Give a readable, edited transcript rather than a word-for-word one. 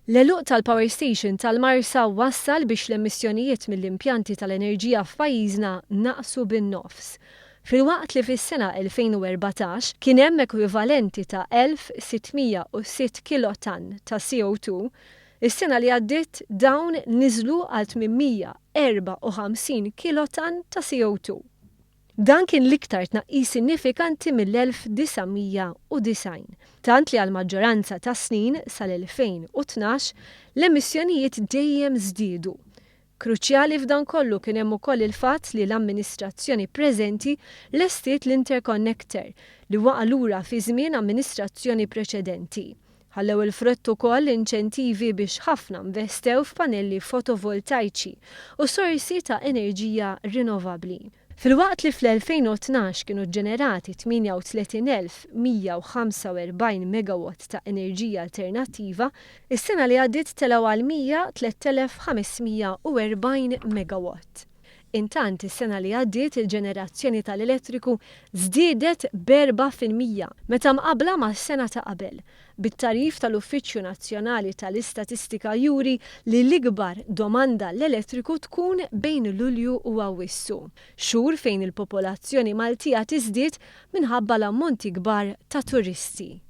L-għeluq tal-power station tal-Marsa wassal biex l-emissjonijiet mill-impjanti tal-enerġija f'pajjiżna naqsu bin-nofs. Filwaqt li fis-sena 2014 kien hemm ekwivalenti ta' 1,606 kilotonn ta' CO2, is-sena li għaddiet dawn niżlu għal 854 kilotonn ta' CO2. Dan kien l-iktar tnaqqis sinifikanti mill-1990, tant li għall-maġġoranza tas-snin sal-2012 l-emissjonijiet dejjem żdiedu. Kruċjali f'dan kollu kien hemm ukoll il-fatt li l-amministrazzjoni preżenti lestiet l-interconnector li waqa' lura fi żmien amministrazzjoni preċedenti. Ħallew il-frott ukoll inċentivi biex ħafna nvestew f'panelli fotovoltajċi u sorsi ta' enerġija rinnovabbli. Filwaqt li fl-2012 kienu ġġenerati 38,145 megawatt ta' enerġija alternattiva, is-sena li għaddiet telgħu għal 103,540 megawatt. Intant, is-sena li għaddiet il-ġenerazzjoni tal-elettriku żdiedet b'4% meta mqabbla mas-sena ta' qabel, bit-tagħrif tal-Uffiċċju Nazzjonali tal-Istatistika juri li l-ikbar domanda għall-elettriku tkun bejn Lulju u Awwissu, xhur fejn il-popolazzjoni Maltija tiżdied minħabba l-ammonti kbar ta' turisti.